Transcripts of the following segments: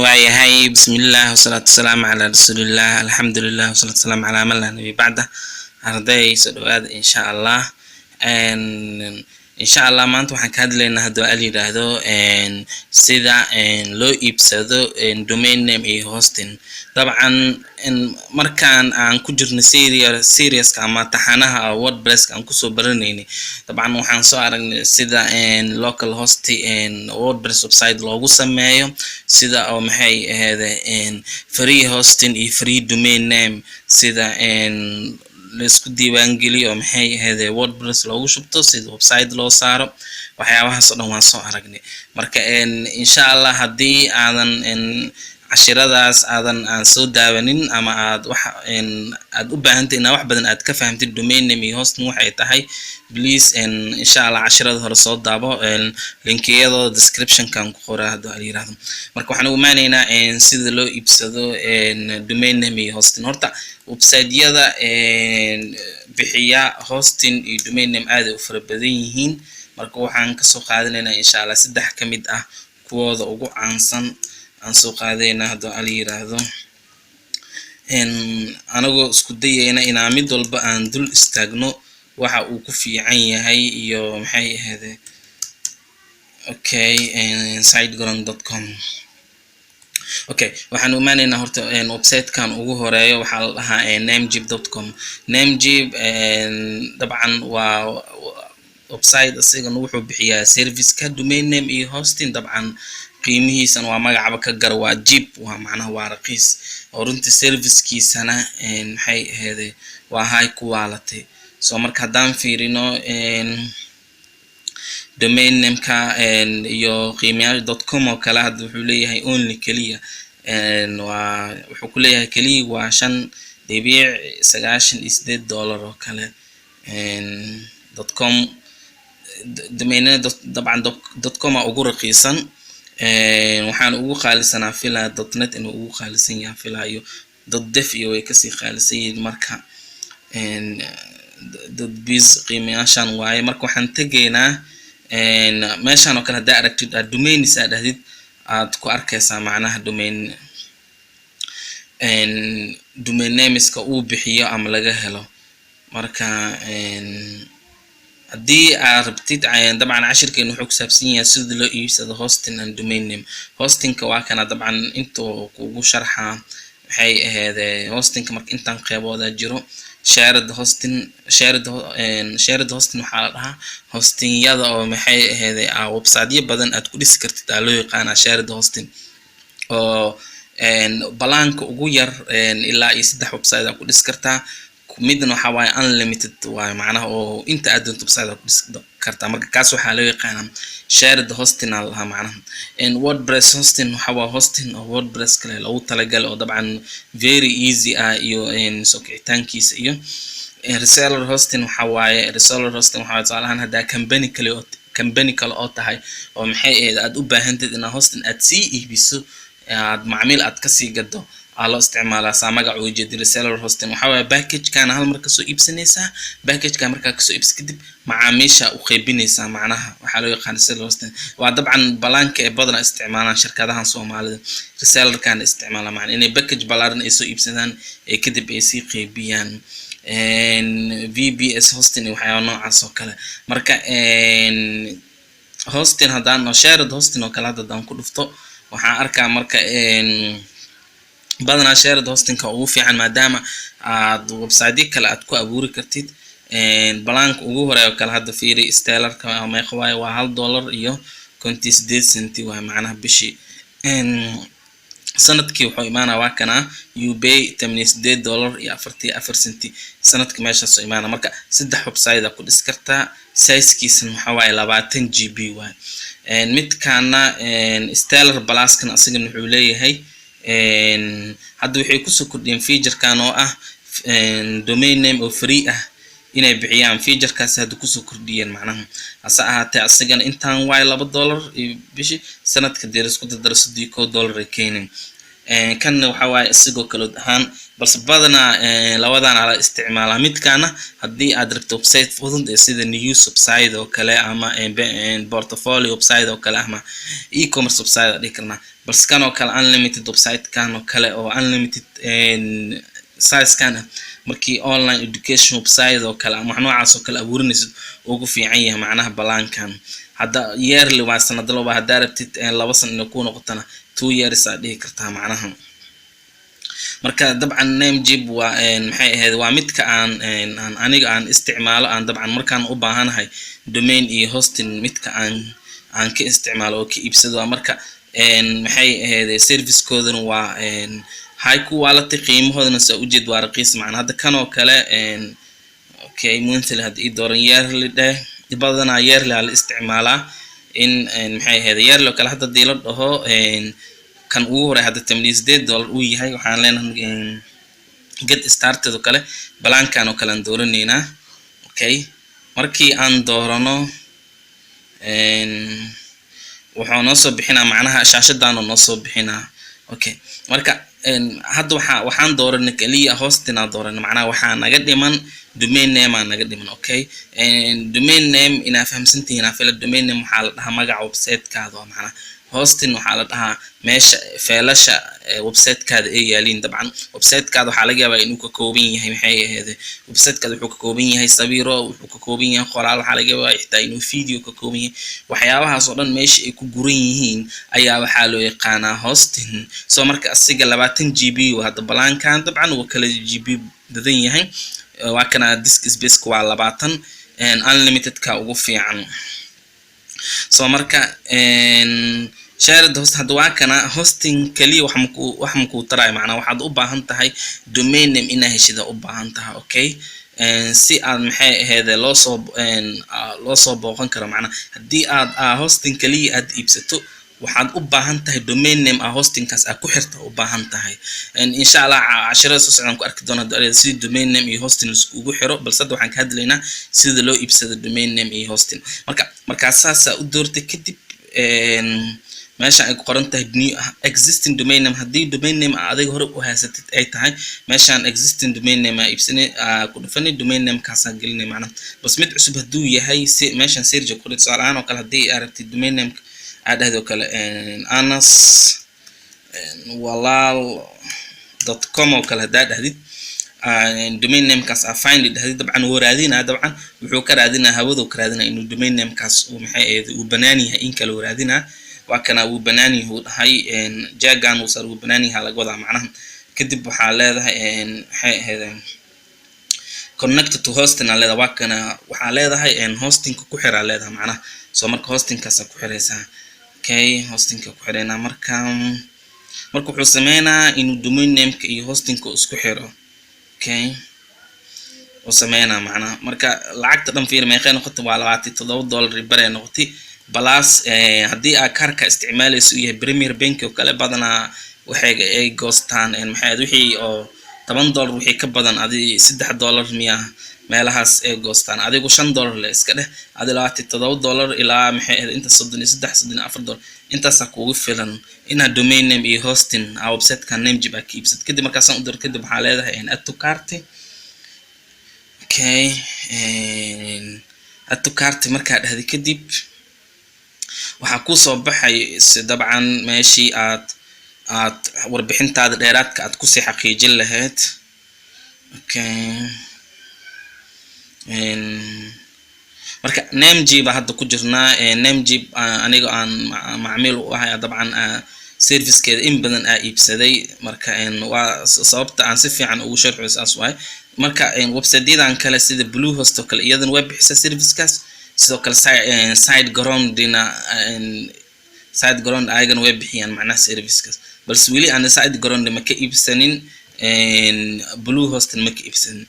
Waayahay, bismillaah, wasalaatu wasalaamu calaa rasuulillaah, alxamdulilah, wasalaatu wasalaamu calaa man laa nabiy bacda. Arday, soo dhawaada. Insha Allah maanta waxaan ka hadlaynaa, haddii al yidhaahdo, sida loo iibsado domain name iyo hosting. Dabcan markaan aan ku jirno serieska ama taxanaha WordPresska aan kusoo baranaynay, dabcan waxaan soo aragnay sida local host WordPress website loogu sameeyo, sida oo maxay ahayd free hosting iyo free domain name, sida laisku diiwaangeliyo oo maxay ahayd WordPress loogu shubto, sida website loo saaro. Waxyaabahaas oo dhan waan soo aragnay. Marka insha Allah haddii aadan cashiradaas aadan aan soo daawanin ama aad wax aad u baahantay inaa wax badan aad ka fahamtid domain name iyo hosting waxay tahay, please insha Allah cashirada hore soo daabo. Linkiyadooda descriptionkan ku qoraa, haddii al yirahdo. Marka waxaan u imaanaynaa sida loo iibsado domain name iyo hosting. Horta websiteyada bixiya hosting iyo domain name aad ay u fara badan yihiin. Marka waxaan kasoo qaadanaynaa insha Allah saddex ka mid ah kuwooda ugu caansan aan soo qaadayna, haddii al yiraahdo, anagoo isku dayayna inaa mid walba aan dul istaagno waxa uu ku fiican yahay iyo maxay ahayde. Okay, siteground.com. Okay, waxaan imaanaynaa horta websitekan ugu horeeyo. Waxaa la dhahaa namecheap.com. Namecheap dabcan waa website isagana wuxuu bixiyaa serviceka domain name iyo hosting. Dabcan qiimihiisana waa magacaba ka gara, waa cheap, waa macnaha waa raqiis oo runtii servicekiisana maxay ahayde waa high quality. So marka haddaan fiirino domain nameka iyo qiimayaasha .com oo kale, hadda wuxuu leeyahay only keliya waa wuxuu ku leeyahay keliya waa $5.98 oo kale .com domainada. Dabcan .com aa ugu raqiisan, waxaan ugu qaalisanaa filaa .net inuu ugu qaalisan yahay filaa, iyo .dev iyo way kasii qaalisan yihiin. Marka .biz qiimayaashan waaye. Marka waxaan tegaynaa meeshan oo kale. Haddaa aragtid aad domains aad dhahdid, aad ku arkaysaa macnaha domain nameska uu bixiyo ama laga helo. Marka haddii aad rabtid, dabcan cashirkeena wuxuu ku saabsan yahay sida loo iibsado hosting and domain name. Hostingka waa kana, dabcan intuu kugu sharxaa maxay ahayd hostingka. Marka intaan qeybooda jiro: shared hosting. Shared hosting waxaa la dhahaa hostingyada oo maxay ahayd websiteyo badan aad ku dhisi kartid aa loo yaqaanaa shared hosting, oo planka ugu yar ilaa iyo saddex website aa ku dhisi kartaa. Midna waxaa waaye unlimited waaye, macnaha oo inta aad doonto website aa ku dhisi kartaa. Marka kaas waxaa loo yaqaanaa shared hosting aa lahaa. Macnaha WordPress hosting waxa waa hosting oo WordPress kale loogu talagalay, oo dabcan very easy ah iyo soo kicitaankiisa. Iyo reseller hosting waxa waaye, reseller hosting waxa waaye tusaale ahaan haddaa company kale oo tahay oo maxay ahayd aad u baahantid inaad hosting aad sii iibiso, aad macmiil aad kasii gado, aa loo isticmaalaa. Saa magac uga jeedi, reseller hosting waxaa waaye packagekana hal mar kasoo iibsanaysaa. Packageka markaa kasoo iibsa kadib, macaamiisha u qaybinaysaa. Macnaha waxaa loo yaqaan reseller hosting waa dabcan planka ee badanaa isticmaalaan shirkadahan Soomaalida. Resellerkana isticmaalaan macna inay package ballaaran ay soo iibsadaan ee kadib ay sii qaybiyaan. VPS hosting iyo waxyaaba noocaas oo kale. Marka hosting haddaan shared hosting oo kale hadda haddaan ku dhufto, waxaan arkaa marka badanaa shared hostingka ugu fiican, maadaama aad websiteyo kale aad ku abuuri kartid. Planka ugu horeeya oo kale hadda fiiri, Stellarka meeqa waaye? Waa $1.58 waaye macnaha bishii. Sanadkii wuxuu imaanaa, waa kanaa, you pay $88.44 sanadka meeshaasoo imaana. Marka saddex website aa ku dhisi kartaa, sizekiisana waxaa waaye 20 GB waaye. Midkaana Stellar Pluskana asagana wuxuu leeyahay, hadda waxay kusoo kordhiyeen featurekan oo ah domain name oo free ah inay bixiyaan. Featurekaasi hadda kusoo kordhiyeen macnaha. Hase ahaatee asagana intaan waaye, $2 iyo bishii. Sanadka dee isku dardaro, $31 ay keeneen. Kanna waxa waaye isigoo kale ahaan, balse badanaa labadan ala isticmaalaa. Midkaana haddii aad rabto website fudud ee sida news website oo kale ama portfolio website oo kale ama e-commerce website aan dhihi karnaa. Balse kan oo kale, unlimited website kan oo kale oo unlimited size kan ah, markii online education website oo kale ama wax noocaas oo kale abuurinaysid, ugu fiican yahay macnaha plankan. Hadda yearly waa sanadlo waa. Haddaa rabtid 2 sano inay ku noqotana, 2 years aad dhihi kartaa macnaha. Marka dabcan Namecheap waa, maxay ahayd, waa midka aan aniga aan isticmaalo, aan dabcan markaan u baahanahay domain iyo hosting, midka aan ka isticmaalo oo ka iibsado waa. Marka, maxay ahayd, servicekoodana waa high quality, qiimahoodana saa ujeed waa raqiis macna. Hadda kan oo kale, okay, monthly hadda ii dooran, yearly dheh. Badanaa yearly aa la isticmaalaa in, maxay ahayd, yearly oo kale. Hadda hadii la dhaho kan ugu horey hadda $18 uu yahay, waxaan leenahay get started oo kale, plankan oo kale aan dooranaynaa. Okay, markii aan doorano, wuxuu noo soo bixinaa macnaha shaashadaanoo noo soo bixinaa. Okay, marka hadda waxaan dooranay kaliya hosting aan dooranay macnaha. Waxaa naga dhiman domain name aa naga dhiman. Okay, domain name inaa fahamsantihiin aa fila. Domain name waxaa la dhahaa magaca websitekaada waa macnaha. Hosting waxaa la dhahaa meesha fileasha websitekaada ay yaaliin. Dabcan websitekaada waxaa laga yaabaa inuu ka kooban yahay, maxay ahayd, websitekaada wuxuu ka kooban yahay sawiro, wuxuu ka kooban yahay qoraal, waxaa laga yaabaa xitaa inuu video ka kooban yahay. Waxyaabahaas oo dhan meesha ay ku guran yihiin ayaa waxaa loo yaqaanaa hosting. So marka asiga 20 GB hadda plankan, dabcan wuu kala GB badan yahay. Waa kana disk spaceka waa 20, unlimitedka ugu fiican. So marka shared host hadda waa kana. Hosting kaliya wax makuu taraayo macnaa. Waxaad u baahan tahay domain name inaa heshida u baahan tahay, okay, si aad, maxay ahayd, loosoo booqan karo macnaa. Haddii aad hosting kaliya aad iibsato, waxaad u baahan tahay domain name ah hostingkaas aad ku xirta u baahan tahay. Insha Allah cashirada soo socdaan ku arki doona sidii domain name iyo hosting laiskugu xiro, balse hadda waxaan ka hadlaynaa sida loo iibsado domain name iyo hosting. Marka markaa saasaa u doortay, kadib meesha ay ku qoran tahay new existing domain name, haddii domain name adiga hore u haysatid ay tahay, meeshaan existing domain name aa iibsanay, aa ku dhufanay, domain name kaasaa gelinay macnaha. Bas mid cusub hadduu yahay, si meeshaan search ku tusaale ahaan oo kale, haddii aad rabtid domain name aad dhahdo kale anaswalaal.com oo kale, haddaa dhahdid domain namekaas aa find dhahdid, dabcan wuu raadinaa. Dabcan wuxuu ka raadinaa hawadu ka raadinaa inuu domain namekaas uu, maxay ahayd, uu banaan yahay in kale uu raadinaa. Waa kana, wuu banaan yahay uu dhahay, jagan uu sar wuu banaan yahay laga wadaa macnaha. Kadib waxaa leedahay, maxay ahayd, connect to hosting aa leedahay. Waa kana, waxaa leedahay hostingka ku xiraa leedahay macnaha. So marka hostingkaasa ku xiraysaa. Okay, hostingka ku xireynaa. Marka wuxuu sameynaa inuu domain nameka iyo hostingka isku xiro. Okay, uu sameynaa macnaha. Marka lacagta dhan fiir meeqay noqotay? Waa $27 iyo bare noqotay. Plus haddii aad kaarka isticmaalayso uu yahay Premier Bank oo kale, badanaa waxay ay goostaan, maxay, wixii oo $10 wixii ka badan, adi $3 miya meelahaas ay goostaan. Adigu $5 le iska dheh. Adi $27 ilaa, maxay ahayd, inta 33, $34, intaasaa kugu filan inaad domain name iyo hosting aa websiteka Namecheap aa ka iibsad. Kadib markaasaan u dir, kadib waxaa leedahay add to cart. Okay, add to cart markaa dhahday, kadib waxaa kusoo baxay dabcan meeshii aad warbixintaada dheeraadka aad kusii xaqiijin lahayd. Okay, marka Namecheap baa hadda ku jirnaa. Namecheap aniga aan macmiil u ahay, dabcan servicekeeda in badan aa iibsaday. Marka waa sababta aan si fiican ugu sharxo saas waay. Marka websiteyadan kale sida Bluehost oo kale, iyadana way bixisaa servicekaas. Sidoo kale SiteGroundina, SiteGround ayagana way bixiyaan macnaha servicekaas, balse weli aan SiteGround ma ka iibsanin, Bluehostna ma ka iibsanin.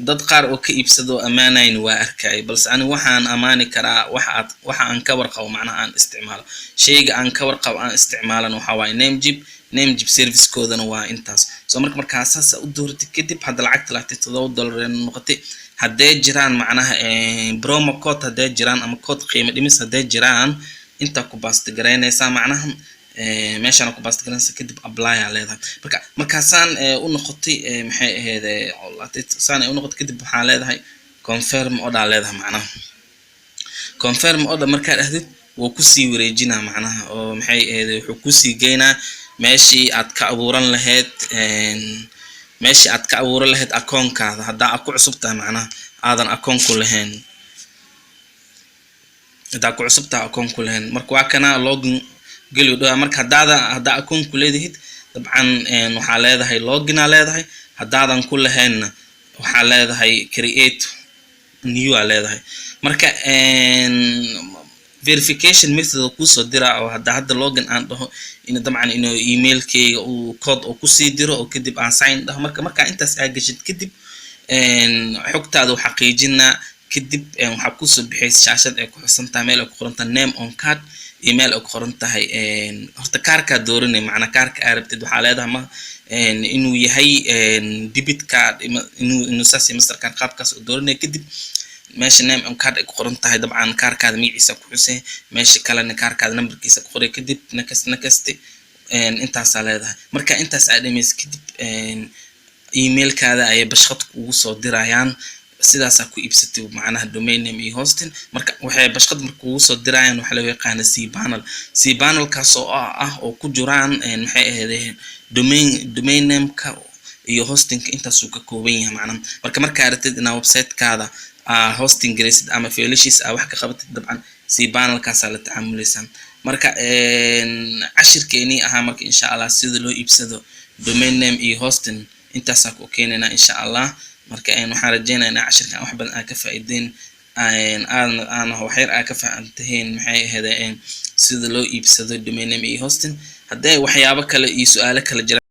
Dad qaar oo ka iibsado ammaanayn waa arkay, balse ani waxaan ammaani karaa waxa aad waxa aan ka warqabo macnaha aan isticmaalo. Shayga aan ka warqabo aan isticmaalana waxaa waaye Namecheap. Namecheap servicekoodana waa intaas. So marka markaa saasa u dooratay, kadib hadda lacagta $27 ay noqotay. Haddee jiraan macnaha promo code, haddee jiraan ama code qiimo dhimis haddee jiraan, intaa ku paste garaynaysaa macnaha. Meeshaan ku paste garanaysa, kadib apply aa leedahay. Marka markaasaan u noqotay, maxay ahayd, saan ay u noqotay, kadib waxaa leedahay confirm order leedahay. Macnaha confirm order markaa dhahdid, wuu kusii wareejinaa, macnaha oo maxay ahayd, wuxuu kusii geynaa meeshii aad ka abuuran lahayd, meeshii aad ka abuuran lahayd akoonkaada, haddaa aad ku cusub tahay, macnaha aadan akoon ku lahayn. Haddaa ku cusub tahay, akoon ku lahayn, marka waa kana login geli dhawa. Marka haddaa akoon ku leedihid, dabcan waxaa leedahay login aa leedahay. Haddaadan ku lahaynna, waxaa leedahay create new aa leedahay. Marka verification method kuusoo diraa, oo hadda login aan dhaho, in dabcan inuu emailkeyga uu code oo kusii diro, oo kadib aan sign dhaho. Marka markaa intaas aa geshid, kadib xogtaada u xaqiijinaa. Kadib waxaa kusoo bixaysa shaashad ay ku xusan tahay meel ay ku qoran tahay name on card iyo meel ay ku qoran tahay. Horta kaarkaa dooranay, macnaa kaarka aa rabtid. Waxaa leedahay ma inuu yahay debit card, inuu saas yahay Mastercard, qaabkaas oo dooranay. Kadib meesha name on card ay ku qoran tahay, dabcan kaarkaada magaciisa ku xusay. Meesha kalena kaarkaada numberkiisa ku qoray. Kadib next, next, intaasaa leedahay. Marka intaas aa dhamaysa, kadib emailkaada ayay bashqad kugu soo dirayaan. Sidaasaa ku iibsatay, macnaha domain name iyo hosting. Marka waxay bashqad marka kugu soo dirayaan waxaa loo yaqaana cPanel. cPanelkaas oo ah oo ku jiraan, maxay ahayd, domain nameka iyo hostingka. Intaasuu ka kooban yahay macnaha. Marka markaa rabtid inaa websitekaada aa hosting garaysid ama filelashiisa aa wax ka qabatid, dabcan cPanelkaasaa la tacaamuleysaa. Marka cashirkeenii ahaa marka, insha Allah, sida loo iibsado domain name iyo hosting, intaasaa ku keenaynaa, insha Allah. Marka waxaan rajeynaya inaa cashirkan wax badan aa ka faa'iideen, aadna aana waxyar aa ka fahantahiin, maxay ahayd, sida loo iibsado domain name iyo hosting. Haddii waxyaabo kale iyo su-aalo kale jiraan.